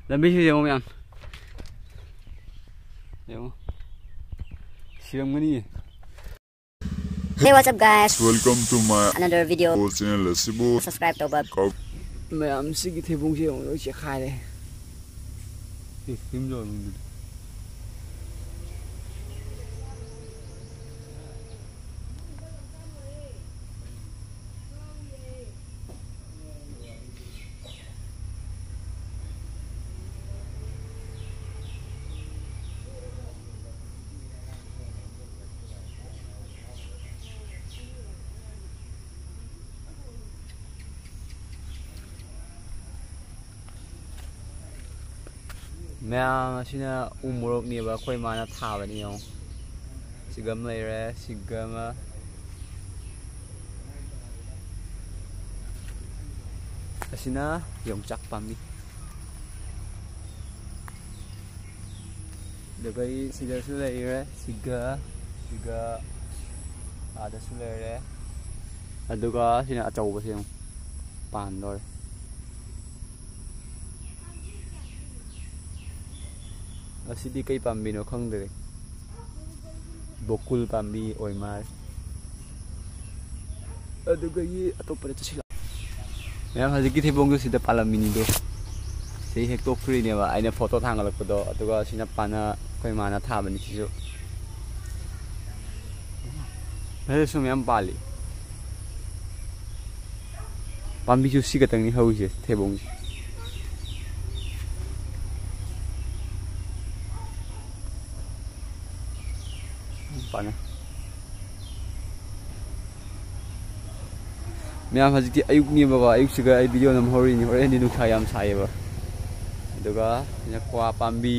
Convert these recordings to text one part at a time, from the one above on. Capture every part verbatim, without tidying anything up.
ꯂꯝꯕꯤꯁꯤ ꯌꯦꯡꯉꯣ ꯃꯌꯥꯝ, ꯌꯦꯡꯉꯣ, ꯁꯤꯔꯝꯒꯅꯤ꯫ Hey, what's up, guys? Welcome to my another video. Channel ꯑꯁꯤꯕꯨ subscribe ꯇꯧꯕ ꯀꯥꯎ-, ꯃꯌꯥꯝ, ꯁꯤꯒꯤ ꯊꯩꯕꯣꯡꯁꯦ ꯌꯦꯡꯉꯣ, ꯂꯣꯏ ꯆꯦꯛꯈꯥꯏꯔꯦ꯫ ꯑꯦ, ꯌꯨꯝ ꯌꯧꯔꯝꯗ꯭ꯔꯗꯤ꯫ ꯃꯌꯥꯝ, ꯑꯁꯤꯅ ꯎ ꯃꯣꯔꯣꯛꯅꯦꯕ, ꯑꯩꯈꯣꯏ ꯃꯥꯅ ꯊꯥꯕꯅꯤ, ꯌꯦꯡꯉꯣ꯫ ꯁꯤꯒ ꯑꯃ ꯂꯩꯔꯦ, ꯁꯤꯒ ꯑꯃ꯫ ꯑꯁꯤꯅ ꯌꯣꯡꯆꯥꯛ ꯄꯥꯝꯕꯤ꯫ ꯑꯗꯨꯒ ꯑꯩ ꯁꯤꯗꯁꯨ ꯂꯩꯔꯦ, ꯁꯤꯒ, ꯁꯤꯒ ꯑꯥꯗꯁꯨ ꯂꯩꯔꯦ꯫ ꯑꯗꯨꯒ ꯁꯤꯅ ꯑꯆꯧꯕꯁꯦ ꯌꯦꯡꯉꯣ, ꯄꯥꯟꯗꯧꯔꯦ꯫ ꯑꯁꯤꯗꯤ ꯀꯩ ꯄꯥꯝꯕꯤꯅꯣ ꯈꯪꯗ꯭ꯔꯦ꯫ ꯕꯣꯀꯨꯜ ꯄꯥꯝꯕꯤ ꯑꯣꯏ ꯃꯥꯜꯂꯦ꯫ ꯑꯗꯨꯗꯒꯤ ꯑꯇꯣꯞꯄꯗ ꯆꯠꯁꯤꯜꯂꯛ-, ꯃꯌꯥꯝ, ꯍꯧꯖꯤꯛꯀꯤ ꯊꯩꯕꯣꯡꯗꯨ ꯁꯤꯗ ꯄꯥꯜꯂꯝꯃꯤꯅꯤꯗꯣ꯫ ꯁꯤ ꯍꯦꯛꯇꯣꯛꯈ꯭ꯔꯤꯅꯦꯕ ꯑꯩꯅ ꯐꯣꯇꯣ ꯊꯥꯡꯒꯠꯂꯛꯄꯗꯣ, ꯑꯗꯨꯒ ꯁꯤꯅ ꯄꯥꯅ ꯑꯩꯈꯣꯏ ꯃꯥꯅ ꯊꯥꯕꯅꯤ ꯁꯤꯁꯨ꯫ ꯐꯖꯅꯁꯨ ꯃꯌꯥꯝ ꯄꯥꯜꯂꯤ꯫ ꯄꯥꯝꯕꯤꯁꯨ ꯁꯤ ꯈꯛꯇꯪꯅꯤ ꯍꯧꯔꯤꯁꯦ, ꯊꯩꯕꯣꯡꯁꯦ꯫ ꯄꯥꯅ꯫ ꯃꯌꯥꯝ, ꯍꯧꯖꯤꯛꯇꯤ ꯑꯌꯨꯛꯅꯦꯕꯀꯣ, ꯑꯌꯨꯛꯁꯤꯒ ꯑꯩ ꯚꯤꯗꯤꯑꯣ ꯅꯝꯍꯧꯔꯤꯅꯤ꯫ ꯍꯣꯔꯦꯟꯗꯤ ꯅꯨꯡꯁꯥ ꯌꯥꯝ ꯁꯥꯏꯌꯦꯕ꯫ ꯑꯗꯨꯒ ꯁꯤꯅ ꯀ꯭ꯋꯥ ꯄꯥꯝꯕꯤ꯫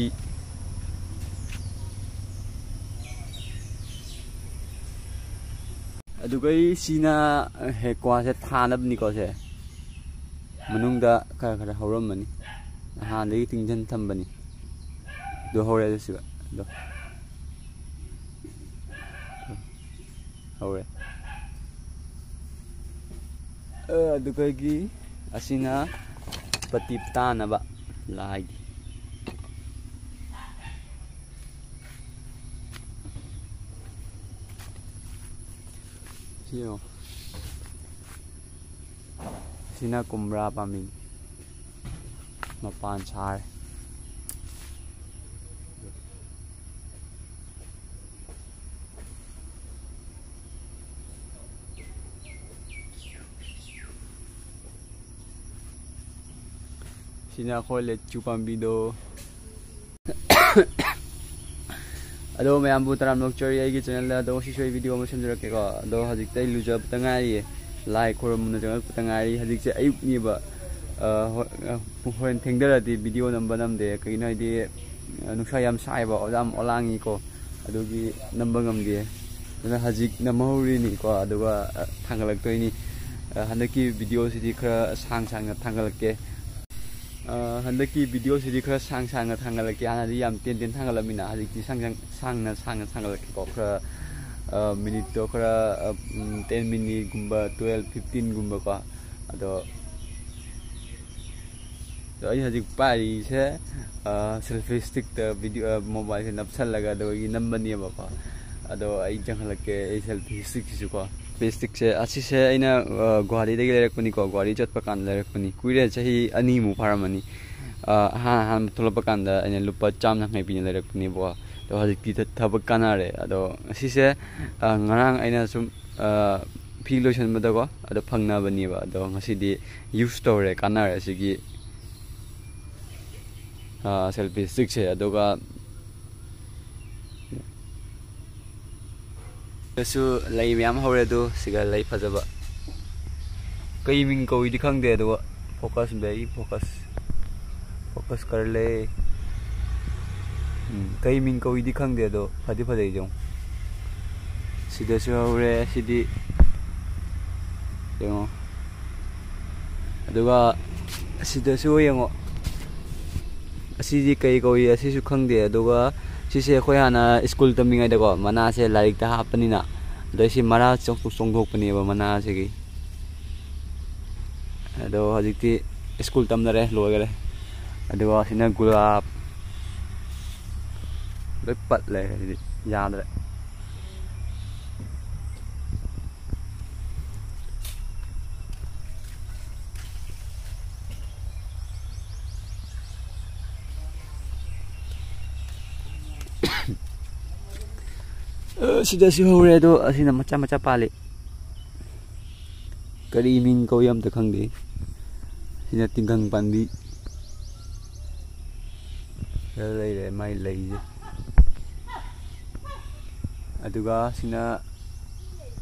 ꯑꯗꯨꯒ ꯑꯩ ꯁꯤꯅ, ꯑꯦ, ꯀ꯭ꯋꯥꯁꯦ ꯊꯥꯅꯕꯅꯤꯀꯣ ꯁꯦ꯫ ꯃꯅꯨꯡꯗ ꯈꯔ ꯈꯔ ꯍꯧꯔꯝꯕꯅꯤ꯫ ꯅꯍꯥꯟꯗꯒꯤ ꯇꯤꯡꯁꯤꯟ ꯊꯝꯕꯅꯤ꯫ ꯑꯗꯨ ꯍꯧꯔꯦ, ꯑꯗꯨ ꯁꯤꯒ꯫ ꯑꯗꯣ꯫ ꯍꯧꯔꯦ꯫ ꯑ, ꯑꯗꯨꯒꯒꯤ ꯑꯁꯤꯅ ꯄꯇꯤ ꯇꯥꯅꯕ꯫ ꯂꯥꯏꯒꯤ꯫ ꯁꯤ ꯌꯦꯡꯉꯣ꯫ ꯁꯤꯅ ꯀꯨꯝꯕ꯭ꯔꯥ ꯄꯥꯝꯕꯤ꯫ ꯃꯄꯥꯟ ꯁꯥꯔꯦ꯫ ꯁꯤꯅ ꯑꯩꯈꯣꯏ ꯂꯦꯆꯨ ꯄꯥꯝꯕꯤꯗꯣ꯫ ꯑꯗꯣ ꯃꯌꯥꯝꯕꯨ ꯇꯔꯥꯝꯅ ꯑꯣꯛꯆꯔꯤ ꯑꯩꯒꯤ ꯆꯦꯅꯦꯜꯗ꯫ ꯑꯗꯣ ꯉꯁꯤꯁꯨ ꯑꯩ ꯚꯤꯗꯤꯑꯣ ꯑꯃ ꯁꯦꯝꯖꯔꯛꯀꯦꯀꯣ꯫ ꯑꯗꯣ ꯍꯧꯖꯤꯛꯇ ꯑꯩ ꯂꯨꯖꯕꯇ ꯉꯥꯏꯔꯤꯌꯦ꯫ ꯂꯥꯏ ꯈꯣꯏꯔꯝꯕꯅ ꯆꯪꯉꯛꯄꯇ ꯉꯥꯏꯔꯤ꯫ ꯍꯧꯖꯤꯛꯁꯦ ꯑꯌꯨꯛꯅꯦꯕ꯫ ꯑ, ꯍꯣ-, ꯑ, ꯍꯣꯔꯦꯟ ꯊꯦꯡꯊꯔꯗꯤ ꯚꯤꯗꯤꯑꯣ ꯅꯝꯕ ꯅꯝꯗꯦ꯫ ꯀꯩꯒꯤꯅꯣ ꯍꯥꯏꯗꯤ, ꯑ, ꯅꯨꯡꯁꯥ ꯌꯥꯝ ꯁꯥꯏꯕ, ꯌꯥꯝ ꯑꯣꯂꯥꯡꯉꯤꯀꯣ꯫ ꯑꯗꯨꯒꯤ ꯅꯝꯕ ꯉꯝꯗꯦ꯫ ꯑꯗꯨꯅ ꯍꯧꯖꯤꯛ ꯅꯝꯍꯧꯔꯤꯅꯤꯀꯣ, ꯑꯗꯨꯒ, ꯑ, ꯊꯥꯡꯒꯠꯂꯛꯇꯣꯏꯅꯤ꯫ ꯑ, ꯍꯟꯗꯛꯀꯤ ꯚꯤꯗꯤꯑꯣꯁꯤꯗꯤ ꯈꯔ ꯁꯥꯡ ꯁꯥꯡꯅ ꯊꯥꯡꯒꯠꯂꯛꯀꯦ꯫ ꯑ, ꯍꯟꯗꯛꯀꯤ ꯚꯤꯗꯤꯑꯣꯁꯤꯗꯤ ꯈꯔ ꯁꯥꯡ ꯁꯥꯡꯅ ꯊꯥꯡꯒꯠꯂꯛꯀꯦ꯫ ꯍꯥꯟꯅꯗꯤ ꯌꯥꯝ ꯇꯦꯟ ꯇꯦꯟ ꯊꯥꯡꯒꯠꯂꯝꯃꯤꯅ, ꯍꯧꯖꯤꯛꯇꯤ ꯁꯥꯡ ꯁꯥꯡ-, ꯁꯥꯡꯅ ꯁꯥꯡꯅ ꯊꯥꯡꯒꯠꯂꯛꯀꯦꯀꯣ꯫ ꯈꯔ, ꯑ, ꯃꯤꯅꯤꯠꯇꯣ ꯈꯔ, ꯑ, ꯎꯝ, ꯇꯦꯟ ꯃꯤꯅꯤꯠꯀꯨꯝꯕ, ꯇꯨꯋꯦꯜꯐ ꯐꯤꯐꯇꯤꯟꯒꯨꯝꯕꯀꯣ꯫ ꯑꯗꯣ ꯑꯗꯣ ꯑꯩ ꯍꯧꯖꯤꯛ ꯄꯥꯏꯔꯤꯁꯦ, ꯑ, ꯁꯦꯜꯐꯤ ꯁ꯭ꯇꯤꯛꯇ ꯚꯤꯗꯤꯑꯣ, ꯑ, ꯃꯣꯕꯥꯏꯜꯁꯦ ꯅꯞꯁꯜꯂꯒ ꯑꯗꯨꯒꯤ ꯅꯝꯕꯅꯦꯕꯀꯣ꯫ ꯑꯗꯣ ꯑꯩ ꯆꯪꯍꯜꯂꯛꯀꯦ ꯑꯩ ꯁꯦꯜꯐꯤ ꯁ꯭ꯇꯤꯛꯁꯤꯁꯨꯀꯣ꯫ ꯁꯦꯜꯐꯤ ꯁ꯭ꯇꯤꯛꯁꯦ ꯑꯁꯤꯁꯦ ꯑꯩꯅ, ꯑ, ꯒꯨꯍꯥꯇꯤꯗꯒꯤ ꯂꯩꯔꯛꯄꯅꯤꯀꯣ꯫ ꯒꯨꯍꯥꯇꯤ ꯆꯠꯄ ꯀꯥꯟꯗ ꯂꯩꯔꯛꯄꯅꯤ꯫ ꯀꯨꯏꯔꯦ, ꯆꯍꯤ ꯑꯅꯤꯃꯨꯛ ꯐꯥꯔꯝꯃꯅꯤ꯫ ꯑ, ꯑꯍꯥꯟ ꯑꯍꯥꯟꯕ ꯊꯣꯛꯂꯛꯄ ꯀꯥꯟꯗ ꯑꯩꯅ ꯂꯨꯄꯥ ꯆꯥꯝ ꯌꯥꯡꯈꯩ ꯄꯤꯅ ꯂꯩꯔꯛꯄꯅꯦꯕꯀꯣ꯫ ꯑꯗꯣ ꯍꯧꯖꯤꯛꯇꯤ ꯊ-, ꯊꯕꯛ ꯀꯥꯟꯅꯔꯦ꯫ ꯑꯗꯣ ꯉꯁꯤꯁꯦ, ꯑ, ꯉꯔꯥꯡ ꯑꯩꯅ ꯁꯨꯝ, ꯑ, ꯐꯤ ꯂꯣꯏꯁꯟꯕꯗꯀꯣ, ꯑꯗꯣ ꯐꯪꯅꯕꯅꯦꯕ꯫ ꯑꯗꯣ ꯉꯁꯤꯗꯤ ꯌꯨꯁ ꯇꯧꯔꯦ, ꯀꯥꯟꯅꯔꯦ ꯁꯤꯒꯤ, ꯑ, ꯁꯦꯜꯐꯤ ꯁ꯭ꯇꯤꯛꯁꯦ꯫ ꯑꯗꯨꯒ ꯁꯤꯗꯁꯨ ꯂꯩ ꯃꯌꯥꯝ ꯍꯧꯔꯦ꯫ ꯑꯗꯨ ꯁꯤꯒ ꯂꯩ ꯐꯖꯕ, ꯀꯩ ꯃꯤꯡ ꯀꯧꯏꯗꯤ ꯈꯪꯗꯦ꯫ ꯑꯗꯨꯒ focus, very focus, focus ꯀꯔ ꯂꯩ꯫ ꯎꯝ, ꯀꯩ ꯃꯤꯡ ꯀꯧꯏꯗꯤ ꯈꯪꯗꯦ, ꯑꯗꯣ ꯐꯗꯤ ꯐꯖꯩ꯫ ꯌꯦꯡꯉꯣ, ꯁꯤꯗꯁꯨ ꯍꯧꯔꯦ꯫ ꯁꯤꯗꯤ ꯌꯦꯡꯉꯣ, ꯑꯗꯨꯒ ꯑꯁꯤꯗꯁꯨ ꯌꯦꯡꯉꯣ꯫ ꯑꯁꯤꯗꯤ ꯀꯩ ꯀꯧꯏ, ꯑꯁꯤꯁꯨ ꯈꯪꯗꯦ꯫ ꯑꯗꯨꯒ ꯁꯤꯁꯦ ꯑꯩꯈꯣꯏ ꯍꯥꯟꯅ ꯁ꯭ꯀꯨꯜ ꯇꯝꯃꯤꯉꯩꯗꯀꯣ, ꯃꯅꯥꯁꯦ ꯂꯥꯏꯔꯤꯛꯇ ꯍꯥꯞꯄꯅꯤꯅ, ꯑꯗꯩ ꯁꯤ ꯃꯔꯥ ꯆꯣꯡꯊꯣꯛ-, ꯆꯣꯡꯊꯣꯛꯄꯅꯦꯕ ꯃꯅꯥꯁꯤꯒꯤ꯫ ꯑꯗꯣ ꯍꯧꯖꯤꯛꯇꯤ ꯁ꯭ꯀꯨꯜ ꯇꯝꯅꯔꯦ, ꯂꯣꯏꯈꯔꯦ꯫ ꯑꯗꯨꯒ ꯁꯤꯅ ꯒꯨꯂꯥꯞ꯫ ꯂꯣꯏ ꯄꯠꯂꯦ ꯁꯤꯗꯤ, ꯌꯥꯗ꯭ꯔꯦ꯫ ꯑ, ꯁꯤꯗꯁꯨ ꯍꯧꯔꯦ, ꯑꯗꯣ ꯑꯁꯤꯅ ꯃꯆꯥ ꯃꯆꯥ ꯄꯥꯜꯂꯤ꯫ ꯀꯔꯤ ꯃꯤꯡ ꯀꯧꯏ ꯑꯝꯇ ꯈꯪꯗꯦ꯫ ꯁꯤꯅ ꯇꯤꯡꯈꯪ ꯄꯥꯝꯕꯤ꯫ ꯁꯤꯗ ꯂꯩꯔꯦ ꯃꯥꯏ ꯂꯩꯁꯦ꯫ ꯑꯗꯨꯒ ꯁꯤꯅ,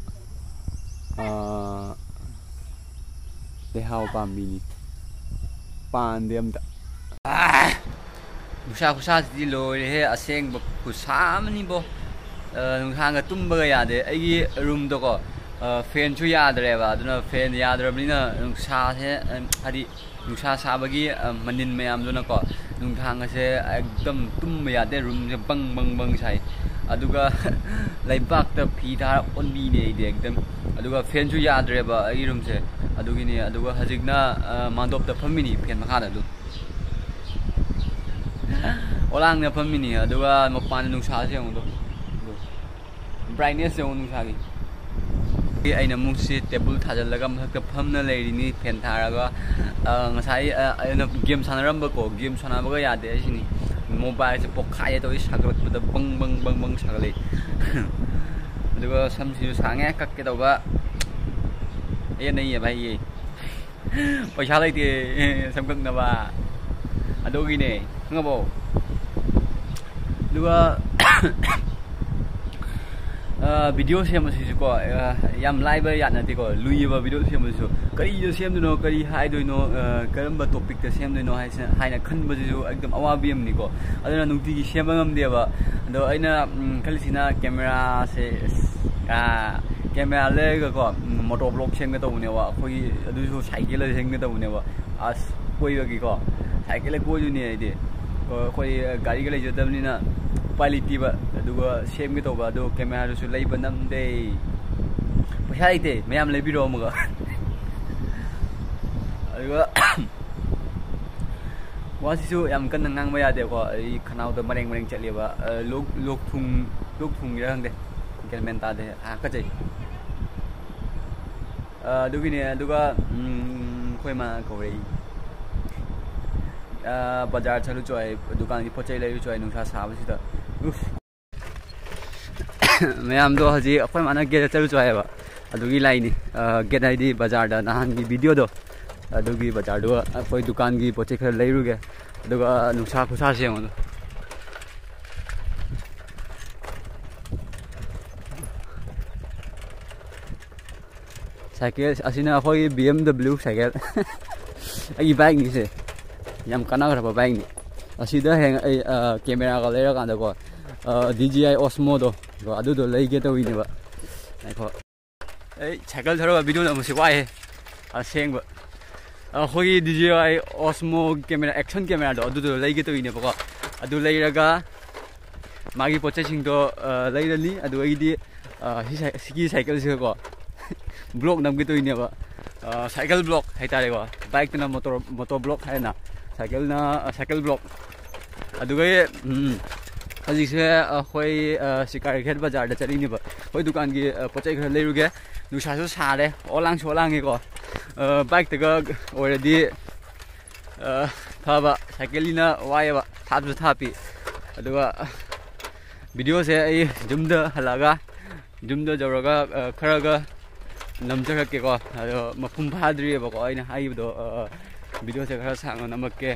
ꯑꯥ, ꯂꯩꯍꯥꯎ ꯄꯥꯝꯕꯤꯅꯤ꯫ ꯄꯥꯟꯗꯦ ꯑꯝꯇ꯫ ꯑꯥ! ꯅꯨꯡꯁꯥ ꯈꯨꯁꯥꯁꯤꯗꯤ ꯂꯣꯏꯔꯦꯍꯦ, ꯑꯁꯦꯡꯕ ꯈꯨꯁꯥ ꯑꯃꯅꯤꯕꯣ꯫ ꯑ, ꯅꯨꯡꯗꯥꯡꯒ ꯇꯨꯝꯕꯒ ꯌꯥꯗꯦ꯫ ꯑꯩꯒꯤ ꯔꯨꯝꯗꯣꯀꯣ, ꯑ, ꯐꯦꯟꯁꯨ ꯌꯥꯗ꯭ꯔꯦꯕ, ꯑꯗꯨꯅ ꯐꯦꯟ ꯌꯥꯗ꯭ꯔꯕꯅꯤꯅ ꯅꯨꯡꯁꯥꯁꯦ, ꯑ, ꯍꯥꯏꯗꯤ ꯅꯨꯡꯁꯥ ꯁꯥꯕꯒꯤ, ꯑ, ꯃꯅꯤꯟ ꯃꯌꯥꯝꯗꯨꯅꯀꯣ, ꯅꯨꯡꯗꯥꯡ ꯑꯁꯦ ꯑꯦꯛꯗꯝ ꯇꯨꯝꯕ ꯌꯥꯗꯦ, ꯔꯨꯝꯁꯦ ꯕꯪ ꯕꯪ ꯕꯪ ꯁꯥꯏ꯫ ꯑꯗꯨꯒ ꯂꯩꯕꯥꯛꯇ ꯐꯤ ꯊꯥꯔ ꯑꯣꯟꯕꯤꯅꯦ ꯑꯩꯗꯤ ꯑꯦꯛꯗꯝ꯫ ꯑꯗꯨꯒ ꯐꯦꯟꯁꯨ ꯌꯥꯗ꯭ꯔꯦꯕ ꯑꯩꯒꯤ ꯔꯨꯝꯁꯦ, ꯑꯗꯨꯒꯤꯅꯤ꯫ ꯑꯗꯨꯒ ꯍꯧꯖꯤꯛꯅ, ꯑ, ꯃꯥꯟꯗꯣꯞꯇ ꯐꯝꯃꯤꯅꯤ ꯐꯦꯟ ꯃꯈꯥꯗ ꯑꯗꯨꯝ꯫ ꯑꯣꯂꯥꯡꯗ ꯐꯝꯃꯤꯅꯤ, ꯑꯗꯨꯒ ꯃꯄꯥꯟꯗ ꯅꯨꯡꯁꯥꯁꯦ ꯌꯦꯡꯉꯨꯗꯣ꯫ ꯕ꯭ꯔꯥꯏꯠꯅꯦꯁ ꯌꯦꯡꯉꯨ ꯅꯨꯡꯁꯥꯒꯤ꯫ ꯑꯩꯅ ꯑꯃꯨꯛ ꯁꯤ ꯇꯦꯕꯜ ꯊꯥꯖꯤꯜꯂꯒ ꯃꯊꯛꯇ ꯐꯝꯅ ꯂꯩꯔꯤꯅꯤ, ꯐꯦꯟ ꯊꯥꯔꯒ꯫ ꯑ, ꯉꯁꯥꯏ, ꯑ, ꯑꯩꯅ ꯒꯦꯝ ꯁꯥꯟꯅꯔꯝꯕꯀꯣ, ꯒꯦꯝ ꯁꯥꯟꯅꯕꯒ ꯌꯥꯗꯦ ꯍꯥꯏꯁꯤꯅꯤ꯫ ꯃꯣꯕꯥꯏꯜꯁꯦ ꯄꯣꯛꯈꯥꯏꯒꯦ ꯇꯧꯏ, ꯁꯥꯒꯠꯂꯛꯄꯗ ꯕꯪ ꯕꯪ ꯕꯪ ꯕꯪ ꯁꯥꯒꯠꯂꯛꯏ꯫ ꯑꯗꯨꯒ ꯁꯝꯁꯤꯁꯨ ꯁꯥꯡꯉꯦ, ꯀꯛꯀꯦ ꯇꯧꯕ꯫ ꯑꯩ ꯅꯩꯌꯦ ꯚꯥꯏ꯫ ꯄꯩꯁꯥ ꯂꯩꯇꯦ ꯁꯝ ꯀꯛꯅꯕ, ꯑꯗꯨꯒꯤꯅꯦ, ꯈꯪꯉꯕꯣ? ꯑꯗꯨꯒ, ꯑ, ꯚꯤꯗꯤꯑꯣ ꯁꯦꯝꯕꯁꯤꯁꯨꯀꯣ, ꯑ, ꯌꯥꯝ ꯂꯥꯏꯕ ꯌꯥꯠ ꯅꯠꯇꯦꯀꯣ, ꯂꯨꯏꯌꯦꯕ ꯚꯤꯗꯤꯑꯣ ꯁꯦꯝꯕꯁꯤꯁꯨ꯫ ꯀꯔꯤꯗ ꯁꯦꯝꯗꯣꯏꯅꯣ, ꯀꯔꯤ ꯍꯥꯏꯗꯣꯏꯅꯣ, ꯑ, ꯀꯔꯝꯕ ꯇꯣꯄꯤꯛꯇ ꯁꯦꯝꯗꯣꯏꯅꯣ ꯍꯥꯏꯁꯦ, ꯍꯥꯏꯅ ꯈꯟꯕꯁꯤꯁꯨ ꯑꯦꯛꯗꯝ ꯑꯋꯥꯕꯤ ꯑꯃꯅꯤꯀꯣ꯫ ꯑꯗꯨꯅ ꯅꯨꯡꯇꯤꯒꯤ ꯁꯦꯝꯕ ꯉꯝꯗꯦꯕ꯫ ꯑꯗꯣ ꯑꯩꯅ, ꯎꯝ, ꯈꯜꯂꯤꯁꯤꯅ ꯀꯦꯃꯦꯔꯥꯁꯦ, ꯑꯁ, ꯑ, ꯀꯦꯃꯦꯔꯥ ꯂꯩꯔꯒꯀꯣ, ꯎꯝ, ꯃꯣꯇꯣ ꯕ꯭ꯂꯣꯛ ꯁꯦꯝꯒꯦ ꯇꯧꯕꯅꯦꯕ꯫ ꯑꯩꯈꯣꯏꯒꯤ ꯑꯗꯨꯁꯨ ꯁꯥꯏꯀꯜꯗ ꯁꯦꯝꯒꯦ ꯇꯧꯕꯅꯦꯕ꯫ ꯑꯁ, ꯀꯣꯏꯕꯒꯤꯀꯣ, ꯁꯥꯏꯀꯜꯗ ꯀꯣꯏꯗꯣꯏꯅꯦ ꯑꯩꯗꯤ꯫ ꯑꯩꯈꯣꯏ ꯒꯥꯔꯤꯒ ꯂꯩꯖꯗꯕꯅꯤꯅ ꯎꯄꯥꯏ ꯂꯩꯇꯦꯕ꯫ ꯑꯗꯨꯒ ꯁꯦꯝꯒꯦ ꯇꯧꯕ, ꯑꯗꯣ ꯀꯦꯃꯦꯔꯥꯗꯨꯁꯨ ꯂꯩꯕ ꯅꯝꯗꯦ꯫ ꯄꯩꯁꯥ ꯂꯩꯇꯦ, ꯃꯌꯥꯝ ꯂꯩꯕꯤꯔꯣ ꯑꯃꯒ꯫ ꯑꯗꯨꯒ ꯋꯥꯁꯤꯁꯨ ꯌꯥꯝ ꯀꯟꯅ ꯉꯥꯡꯕ ꯌꯥꯗꯦꯀꯣ, ꯑꯩ ꯈꯅꯥꯎꯗ ꯃꯔꯦꯡ ꯃꯔꯦꯡ ꯆꯠꯂꯦꯕ꯫ ꯑ, ꯂꯣꯛ, ꯂꯣꯛ ꯊꯨꯡ-, ꯂꯣꯛ ꯊꯨꯡꯉꯤꯔꯥ ꯈꯪꯗꯦ, ꯒ꯭ꯌꯥꯟ ꯃꯦꯟ ꯇꯥꯗꯦ, ꯍꯥꯀꯠꯆꯩ꯫ ꯑ, ꯑꯗꯨꯒꯤꯅꯦ꯫ ꯑꯗꯨꯒ, ꯎꯝ, ꯑꯩꯈꯣꯏ ꯃꯥ ꯀꯧꯔꯛꯏ꯫ ꯑ, ꯕꯖꯥꯔ ꯆꯠꯂꯨ ꯆꯣ ꯍꯥꯏ, ꯗꯨꯀꯥꯟꯒꯤ ꯄꯣꯠ ꯆꯩ ꯂꯩꯔꯨ ꯆꯣ ꯍꯥꯏ, ꯅꯨꯡꯁꯥ ꯁꯥꯕꯁꯤꯗ꯫ ꯎꯐ꯫ ꯃꯌꯥꯝꯗꯣ ꯍꯧꯖꯤꯛ ꯑꯩꯈꯣꯏ ꯃꯥꯅ ꯒꯦꯠꯇ ꯆꯠꯂꯨ ꯆꯣ ꯍꯥꯏꯌꯦꯕ꯫ ꯑꯗꯨꯒꯤ ꯂꯥꯛꯏꯅꯤ꯫ ꯑ, ꯒꯦꯠ ꯍꯥꯏꯗꯤ ꯕꯖꯥꯔꯗ ꯅꯍꯥꯟꯒꯤ ꯚꯤꯗꯤꯑꯣꯗꯣ, ꯑꯗꯨꯒꯤ ꯕꯖꯥꯔꯗꯨ ꯑꯩꯈꯣꯏ ꯗꯨꯀꯥꯟꯒꯤ ꯄꯣꯠ ꯆꯩ ꯈꯔ ꯂꯩꯔꯨꯒꯦ꯫ ꯑꯗꯨꯒ ꯅꯨꯡꯁꯥ ꯈꯨꯁꯥꯁꯦ ꯌꯦꯡꯉꯣ꯫ ꯁꯥꯏꯀꯦꯜ ꯑꯁꯤꯅ ꯑꯩꯈꯣꯏꯒꯤ BMW ꯁꯥꯏꯀꯦꯜ꯫ ꯑꯩꯒꯤ ꯕꯥꯏꯛꯅꯤꯁꯦ꯫ ꯌꯥꯝ ꯀꯥꯟꯅꯈ꯭ꯔꯕ ꯕꯥꯏꯛꯅꯤ꯫ ꯑꯁꯤꯗ ꯍꯌꯦꯡ ꯑꯩ, ꯑ, ꯀꯦꯃꯦꯔꯥꯒ ꯂꯩꯔꯀꯥꯟꯗꯀꯣ, ꯑ, DJI Osmoꯗꯣ, ꯀꯣ, ꯑꯗꯨꯗꯣ ꯂꯩꯒꯦ ꯇꯧꯔꯤꯅꯦꯕ꯫ ꯉꯥꯏꯈꯣ꯫ ꯑꯩ ꯁꯥꯏꯀꯜ ꯊꯧꯔꯒ ꯚꯤꯗꯤꯑꯣ ꯅꯝꯕꯁꯦ ꯋꯥꯏꯍꯦ꯫ ꯑꯁꯦꯡꯕ꯫ ꯑꯩꯈꯣꯏꯒꯤ DJI Osmo ꯀꯦꯃꯦꯔꯥ, action ꯀꯦꯃꯦꯔꯥꯗꯣ, ꯑꯗꯨꯗꯣ ꯂꯩꯒꯦ ꯇꯧꯔꯤꯅꯦꯕꯀꯣ꯫ ꯑꯗꯨ ꯂꯩꯔꯒ ꯃꯥꯒꯤ ꯄꯣꯠ ꯆꯩꯁꯤꯡꯗꯣ, ꯑ, ꯂꯩꯔꯅꯤ꯫ ꯑꯗꯨꯗꯒꯤꯗꯤ, ꯑ, ꯁꯤ ꯁꯥꯏ-, ꯁꯤꯒꯤ ꯁꯥꯏꯀꯜꯁꯤꯒꯀꯣ vlog ꯅꯝꯒꯦ ꯇꯧꯔꯤꯅꯦꯕ꯫ ꯑ, ꯁꯥꯏꯀꯜ vlog ꯍꯥꯏꯇꯥꯔꯦꯀꯣ꯫ ꯕꯥꯏꯛꯇꯅ ꯃꯣꯇꯣꯔ, ꯃꯣꯇꯣ vlog ꯍꯥꯏꯅ, ꯁꯥꯏꯀꯜꯅ, ꯑ, ꯁꯥꯏꯀꯜ vlog꯫ ꯑꯗꯨꯒ, ꯎꯝ, ꯍꯧꯖꯤꯛꯁꯦ ꯑꯩꯈꯣꯏ, ꯑ, ꯁꯤꯀꯥꯔꯤꯈꯦꯠ ꯕꯖꯥꯔꯗ ꯆꯠꯂꯤꯅꯦꯕ꯫ ꯑꯩꯈꯣꯏ ꯗꯨꯀꯥꯟꯒꯤ, ꯑ, ꯄꯣꯠ ꯆꯩ ꯈꯔ ꯂꯩꯔꯨꯒꯦ꯫ ꯅꯨꯡꯁꯥꯁꯨ ꯁꯥꯔꯦ, ꯑꯣꯂꯥꯡꯁꯨ ꯑꯣꯂꯥꯡꯉꯦꯀꯣ꯫ ꯑ, ꯕꯥꯏꯛꯇꯒ ꯑꯣꯏꯔꯗꯤ, ꯑ, ꯐꯕ, ꯁꯥꯏꯀꯜꯅꯤꯅ ꯋꯥꯏꯑꯦꯕ, ꯊꯥꯞꯁꯨ ꯊꯥꯞꯄꯤ꯫ ꯑꯗꯨꯒ ꯚꯤꯗꯤꯑꯣꯁꯦ ꯑꯩ ꯌꯨꯝꯗ ꯍꯜꯂꯛꯑꯒ, ꯌꯨꯝꯗ ꯌꯧꯔꯒ, ꯑ, ꯈꯔꯒ ꯅꯝꯖꯔꯛꯀꯦꯀꯣ꯫ ꯑꯗꯣ ꯃꯄꯨꯡ ꯐꯥꯗ꯭ꯔꯤꯑꯕꯀꯣ, ꯑꯩꯅ ꯍꯥꯏꯈꯤꯕꯗꯣ, ꯑ, ꯚꯤꯗꯤꯑꯣꯁꯦ ꯈꯔ ꯁꯥꯡꯅ ꯅꯝꯃꯛꯀꯦ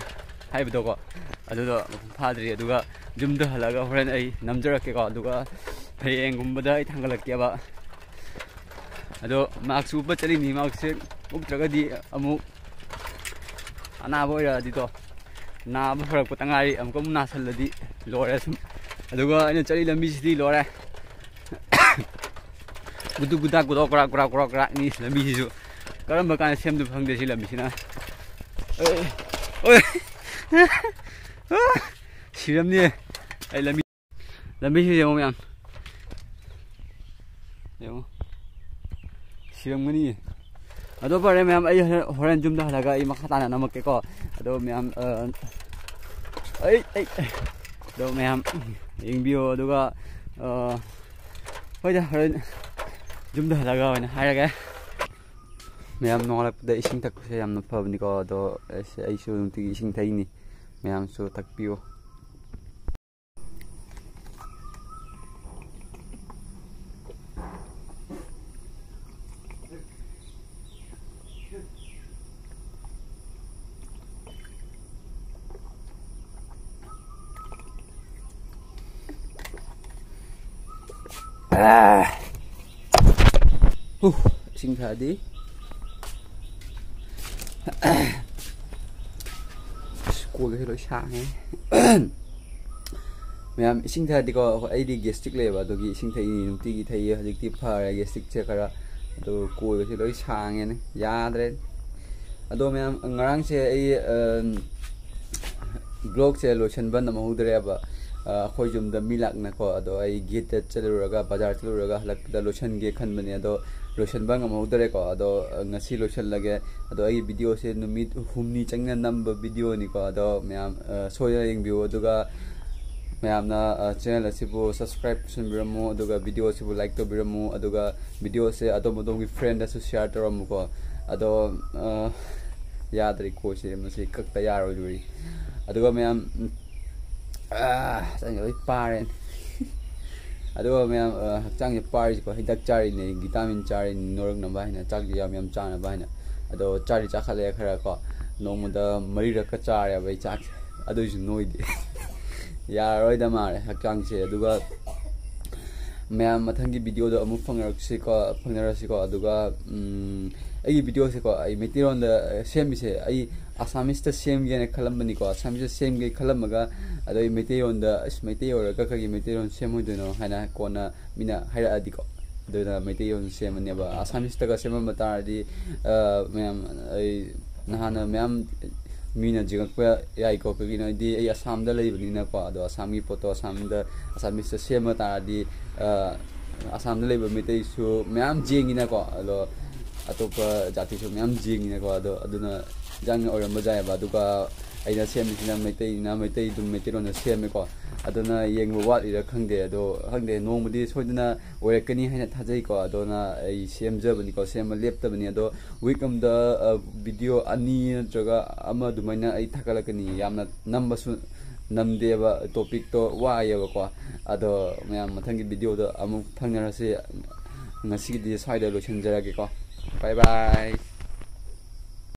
ꯍꯥꯏꯕꯗꯣꯀꯣ, ꯑꯗꯨꯗꯣ ꯃꯄꯨꯡ ꯐꯥꯗ꯭ꯔꯤ꯫ ꯑꯗꯨꯒ ꯌꯨꯝꯗ ꯍꯜꯂꯛꯑꯒ ꯍꯣꯔꯦꯟ ꯑꯩ ꯅꯝꯖꯔꯛꯀꯦꯀꯣ꯫ ꯑꯗꯨꯒ ꯍꯌꯦꯡꯒꯨꯝꯕꯗ ꯑꯩ ꯊꯥꯡꯒꯠꯂꯛꯀꯦꯕ꯫ ꯑꯗꯣ ꯃꯥꯛꯁꯁꯨ ꯎꯞꯄ ꯆꯠꯂꯤꯅꯤ꯫ ꯃꯥꯛꯁꯁꯦ ꯎꯞꯇ꯭ꯔꯒꯗꯤ ꯑꯃꯨꯛ ꯑꯅꯥꯕ ꯑꯣꯏꯔꯛꯑꯗꯤꯗꯣ, ꯅꯥꯕ ꯐꯔꯛꯄꯇ ꯉꯥꯏꯔꯤ꯫ ꯑꯃꯨꯛꯀ ꯑꯃꯨꯛ ꯅꯥꯁꯜꯂꯗꯤ ꯂꯣꯏꯔꯦ ꯁꯨꯝ꯫ ꯑꯗꯨꯒ ꯑꯩꯅ ꯆꯠꯂꯤ ꯂꯝꯕꯤꯁꯤꯗꯤ ꯂꯣꯏꯔꯦ꯫ ꯒꯨꯗꯨ ꯒꯨꯗꯥ ꯒꯨꯗꯣ ꯒ꯭ꯔꯥꯛ ꯒ꯭ꯔꯥꯛ ꯒ꯭ꯔꯥꯛ ꯒ꯭ꯔꯥꯛꯅꯤ ꯂꯝꯕꯤꯁꯤꯁꯨ꯫ ꯀꯔꯝꯕ ꯀꯥꯟꯗ ꯁꯦꯝꯗꯣꯏꯅꯣ ꯈꯪꯗꯦ ꯁꯤ ꯂꯝꯕꯤꯁꯤꯅ꯫ ꯑꯦ, ꯑꯣꯏ꯫ ꯁꯤꯔꯝꯅꯤ ꯑꯩ ꯂꯝꯕꯤ꯫ ꯂꯝꯕꯤꯁꯤ ꯌꯦꯡꯉꯣ ꯃꯌꯥꯝ, ꯌꯦꯡꯉꯣ, ꯁꯤꯔꯝꯒꯅꯤ꯫ ꯑꯗꯣ ꯐꯔꯦ ꯃꯌꯥꯝ, ꯑꯩ ꯍꯣꯔꯦꯟ, ꯍꯣꯔꯦꯟ ꯌꯨꯝꯗ ꯍꯜꯂꯒ ꯑꯩ ꯃꯈꯥ ꯇꯥꯅ ꯅꯝꯃꯛꯀꯦꯀꯣ꯫ ꯑꯗꯣ ꯃꯌꯥꯝ, ꯑ, ꯑꯩ ꯑꯩ ꯑꯗꯣ ꯃꯌꯥꯝ ꯌꯦꯡꯕꯤꯌꯣ, ꯑꯗꯨꯒ, ꯑ, ꯍꯣꯏꯗ, ꯍꯣꯔꯦꯟ ꯌꯨꯝꯗ ꯍꯜꯂꯒ ꯑꯣꯏꯅ ꯍꯥꯏꯔꯒꯦ꯫ ꯃꯌꯥꯝ ꯅꯣꯡꯉꯥꯜꯂꯛꯄꯗ ꯏꯁꯤꯡ ꯊꯛꯄꯁꯦ ꯌꯥꯝꯅ ꯐꯕꯅꯤꯀꯣ꯫ ꯑꯗꯣ ꯑꯩꯁꯦ, ꯑꯩꯁꯨ ꯅꯨꯡꯇꯤꯒꯤ ꯏꯁꯤꯡ ꯊꯛꯏꯅꯤ, ꯃꯌꯥꯝꯁꯨ ꯊꯛꯄꯤꯌꯨ꯫ ꯑꯥ꯫ ꯍꯨ, ꯏꯁꯤꯡ ꯊꯛꯑꯗꯤ꯫ ꯑꯁ, ꯀꯣꯏꯒꯁꯦ ꯂꯣꯏ ꯁꯥꯡꯉꯦ꯫ ꯃꯌꯥꯝ, ꯏꯁꯤꯡ ꯊꯛꯑꯗꯤꯀꯣ, ꯑꯩꯗꯤ gastric ꯂꯩꯌꯦꯕ, ꯑꯗꯨꯒꯤ ꯏꯁꯤꯡ ꯊꯛꯏꯅꯤ, ꯅꯨꯡꯇꯤꯒꯤ ꯊꯛꯏ꯫ ꯍꯧꯖꯤꯛꯇꯤ ꯐꯔꯦ gastricꯁꯦ ꯈꯔ, ꯑꯗꯨ ꯀꯣꯏꯒꯁꯦ ꯂꯣꯏ ꯁꯥꯡꯉꯦꯅꯦ, ꯌꯥꯗ꯭ꯔꯦ꯫ ꯑꯗꯣ ꯃꯌꯥꯝ, ꯉꯔꯥꯡꯁꯦ ꯑꯩ, ꯑ, vlogꯁꯦ ꯂꯣꯏꯁꯤꯟꯕ ꯅꯪꯍꯧꯗ꯭ꯔꯦꯕ꯫ ꯑ, ꯑꯩꯈꯣꯏ ꯌꯨꯝꯗ ꯃꯤ ꯂꯥꯛꯅꯀꯣ, ꯑꯗꯣ ꯑꯩ gateꯇ ꯆꯠꯂꯨꯔꯒ, ꯕꯖꯥꯔ ꯆꯠꯂꯨꯔꯒ ꯍꯜꯂꯛꯄꯗ ꯂꯣꯏꯁꯤꯟꯒꯦ ꯈꯟꯕꯅꯦ, ꯑꯗꯣ ꯂꯣꯏꯁꯤꯟꯕ ꯉꯝꯍꯧꯗ꯭ꯔꯦꯀꯣ꯫ ꯑꯗꯣ, ꯑ, ꯉꯁꯤ ꯂꯣꯏꯁꯤꯜꯂꯒꯦ꯫ ꯑꯗꯣ ꯑꯩꯒꯤ videoꯁꯦ ꯅꯨꯃꯤꯠ ꯍꯨꯝꯅꯤ ꯆꯪꯅ ꯅꯝꯕ videoꯅꯤꯀꯣ꯫ ꯑꯗꯣ ꯃꯌꯥꯝ, ꯑ, ꯁꯣꯏꯗꯅ ꯌꯦꯡꯕꯤꯌꯨ, ꯑꯗꯨꯒ ꯃꯌꯥꯝꯅ, ꯑ, channel ꯑꯁꯤꯕꯨ subscribe ꯇꯧꯁꯟꯕꯤꯔꯝꯃꯨ, ꯑꯗꯨꯒ videoꯁꯤꯕꯨ like ꯇꯧꯕꯤꯔꯝꯃꯨ, ꯑꯗꯨꯒ videoꯁꯦ ꯑꯗꯣꯝ ꯑꯗꯣꯝꯒꯤ friendꯗꯁꯨ share ꯇꯧꯔꯝꯃꯨꯀꯣ꯫ ꯑꯗꯣ, ꯑ, ꯌꯥꯗ꯭ꯔꯦ, ꯀꯣꯏꯁꯦ ꯃꯁꯤ ꯀꯛꯇ ꯌꯥꯔꯣꯏꯗꯣꯔꯤ꯫ ꯑꯗꯨꯒ ꯃꯌꯥꯝ, ꯎꯝ, ꯑꯥ, ꯍꯛꯆꯥꯡꯁꯦ ꯂꯣꯏ ꯄꯥꯔꯦ꯫ ꯑꯗꯨꯒ ꯃꯌꯥꯝ, ꯑ, ꯍꯛꯆꯥꯡꯁꯦ ꯄꯥꯔꯤꯁꯤꯀꯣ, ꯍꯤꯗꯥꯛ ꯆꯥꯔꯤꯅꯦ, vitamin ꯆꯥꯔꯤꯅꯦ, ꯅꯣꯏꯔꯛꯅꯕ ꯍꯥꯏꯅ, ꯆꯥꯛꯁꯦ ꯌꯥꯝ ꯌꯥꯝ ꯆꯥꯅꯕ ꯍꯥꯏꯅ꯫ ꯑꯗꯣ ꯆꯥꯗꯤ ꯆꯥꯈꯠꯂꯛꯑꯦ ꯈꯔ ꯀꯣ, ꯅꯣꯡꯃꯗ ꯃꯔꯤꯔꯛꯀ ꯆꯥꯔꯦꯕ ꯑꯩ ꯆꯥꯛꯁꯦ, ꯑꯗꯨꯏꯁꯨ ꯅꯣꯏꯗꯦ꯫ ꯌꯥꯔꯔꯣꯏꯗ ꯃꯥꯜꯂꯦ ꯍꯛꯆꯥꯡꯁꯦ꯫ ꯑꯗꯨꯒ ꯃꯌꯥꯝ ꯃꯊꯪꯒꯤ videoꯗ ꯑꯃꯨꯛ ꯐꯪꯅꯔꯛꯁꯤꯀꯣ, ꯐꯪꯅꯔꯁꯤꯀꯣ꯫ ꯑꯗꯨꯒ, ꯎꯝ, ꯑꯩꯒꯤ videoꯁꯦꯀꯣ, ꯑꯩ ꯃꯩꯇꯩꯂꯣꯟꯗ, ꯑ, ꯁꯦꯝꯃꯤꯁꯦ, ꯑꯩ Assamese ꯁꯦꯝꯒꯦꯅ ꯈꯜꯂꯝꯕꯅꯤꯀꯣ꯫ Assamese ꯁꯦꯝꯒꯦ ꯈꯜꯂꯝꯃꯒ, ꯑꯗꯣ ꯑꯩ ꯃꯩꯇꯩꯂꯣꯟꯗ, "ꯑꯁ, ꯃꯩꯇꯩ ꯑꯣꯏꯔꯒ ꯀꯔꯤ ꯃꯩꯇꯩꯂꯣꯟ ꯁꯦꯝꯃꯣꯏꯗꯣꯏꯅꯣ?" ꯍꯥꯏꯅ ꯀꯣꯟꯅ ꯃꯤꯅ ꯍꯥꯏꯔꯛꯑꯗꯤꯀꯣ, ꯑꯗꯨꯅ ꯃꯩꯇꯩꯂꯣꯟ ꯁꯦꯝꯃꯅꯦꯕ꯫ Assameseꯇꯒ ꯁꯦꯝꯃꯝꯕ ꯇꯥꯔꯗꯤ, ꯑ, ꯃꯌꯥꯝ, ꯑꯩ ꯅꯍꯥꯟꯅ ꯃꯌꯥꯝ ꯃꯤꯅ ꯌꯦꯡꯉꯛꯄ ꯌꯥꯏꯀꯣ꯫ ꯀꯩꯒꯤꯅꯣ ꯍꯥꯏꯗꯤ ꯑꯩ ꯑꯁꯥꯝꯗ ꯂꯩꯕꯅꯤꯅꯀꯣ꯫ ꯑꯗꯣ ꯑꯁꯥꯝꯒꯤ ꯄꯣꯠꯇꯣ ꯑꯁꯥꯝꯗ, Assameseꯇ ꯁꯦꯝꯕ ꯇꯥꯔꯗꯤ, ꯑ, ꯑꯁꯥꯝꯗ ꯂꯩꯕ ꯃꯩꯇꯩꯁꯨ ꯃꯌꯥꯝ ꯌꯦꯡꯉꯤꯅꯀꯣ꯫ ꯑꯗꯣ ꯑꯇꯣꯞꯄ ꯖꯥꯇꯤꯁꯨ ꯃꯌꯥꯝ ꯌꯦꯡꯉꯤꯅꯀꯣ꯫ ꯑꯗꯣ ꯑꯗꯨꯅ ꯌꯥꯝꯅ ꯑꯣꯏꯔꯝꯕ ꯌꯥꯏꯑꯕ꯫ ꯑꯗꯨꯒ ꯑꯩꯅ ꯁꯦꯝꯃꯤꯁꯤꯅ ꯃꯩꯇꯩꯅ ꯃꯩꯇꯩ ꯑꯗꯨꯝ ꯃꯩꯇꯩꯂꯣꯟꯗ ꯁꯦꯝꯃꯦꯀꯣ꯫ ꯑꯗꯨꯅ ꯌꯦꯡꯕ ꯋꯥꯠꯂꯤꯔꯥ ꯈꯪꯗꯦ, ꯑꯗꯣ ꯈꯪꯗꯦ, ꯅꯣꯡꯃꯗꯤ ꯁꯣꯏꯗꯅ ꯑꯣꯏꯔꯛꯀꯅꯤ ꯍꯥꯏꯅ ꯊꯥꯖꯩꯀꯣ꯫ ꯑꯗꯨꯅ ꯑꯩ ꯁꯦꯝꯖꯕꯅꯤꯀꯣ, ꯁꯦꯝꯕ ꯂꯦꯞꯇꯕꯅꯤ꯫ ꯑꯗꯣ ꯋꯤꯛ ꯑꯃꯗ ꯚꯤꯗꯤꯑꯣ ꯑꯅꯤ ꯅꯠꯇ꯭ꯔꯒ ꯑꯃ ꯑꯗꯨꯃꯥꯏꯅ ꯑꯩ ꯊꯥꯒꯠꯂꯛꯀꯅꯤ꯫ ꯌꯥꯝꯅ ꯅꯝꯕꯁꯨ ꯅꯝꯗꯦꯕ, ꯇꯣꯄꯤꯛꯇꯣ ꯋꯥꯏꯌꯦꯕꯀꯣ꯫ ꯑꯗꯣ ꯃꯌꯥꯝ, ꯃꯊꯪꯒꯤ ꯚꯤꯗꯤꯑꯣꯗ ꯑꯃꯨꯛ ꯐꯪꯅꯔꯁꯤ꯫ ꯉꯁꯤꯒꯤꯗꯤ ꯁ꯭ꯋꯥꯏꯗ ꯂꯣꯏꯁꯤꯟꯖꯔꯒꯦꯀꯣ꯫ ꯕꯥꯏ ꯕꯥꯏ꯫